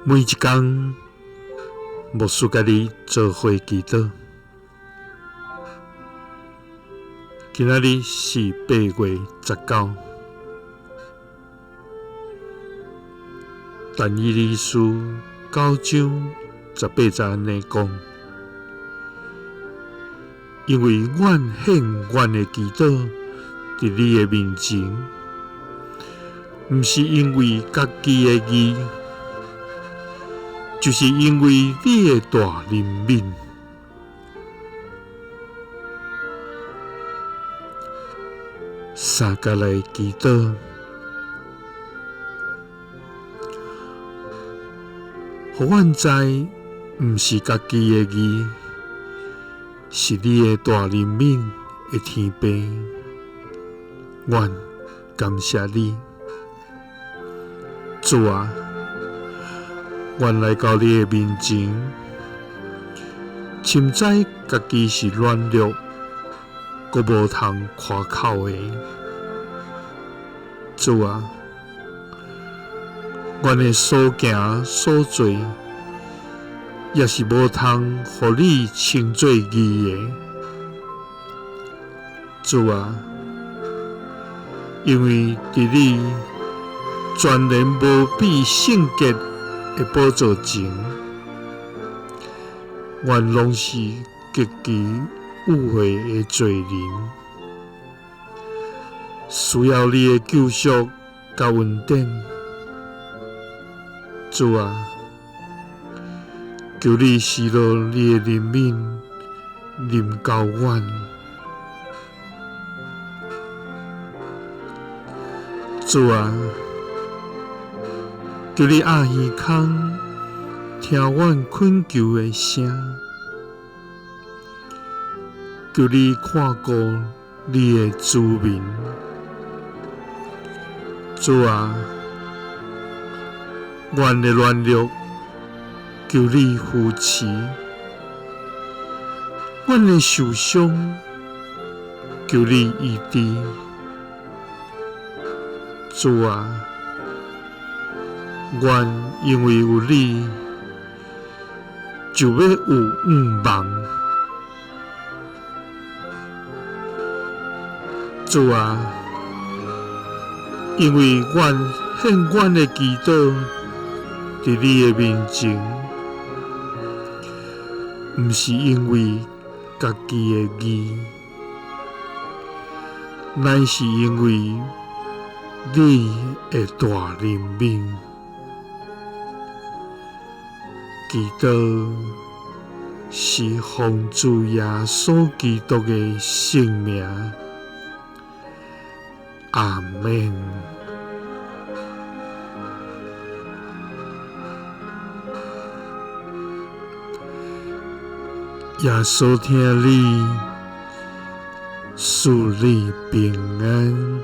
每一工，牧師佮你做伙祈禱。今仔日是8月19，但以理書9章18節按呢講：因為阮獻阮的祈禱佇你的面前，毋是因為家己的義，就是因為你的大憐憫。相共來祈禱，予阮知，毋是家己的義，是你的大憐憫的天父。阮感謝你，主啊！阮來到你的面前，深知家己是軟弱，閣無通誇口的。主啊，阮的所行所做，也是無通予你稱做義的。主啊，因為佇你全然無比聖潔的寶座前，阮攏是極其有罪的罪人，需要你的救贖佮恩典。主啊，求你施落你的憐憫，臨到阮。主啊，求你掩耳孔，聽阮懇求的聲，求你看顧你的子民。主啊，阮的軟弱，求你扶持；阮的受傷，求你醫治。主啊，阮因為有你，就欲有向望。主啊，因為阮獻阮的祈禱佇你的面前，毋是因為家己的義，乃是因為你的大憐憫。祈禱是奉主耶穌基督的聖名，阿們。耶穌疼你，賜你平安。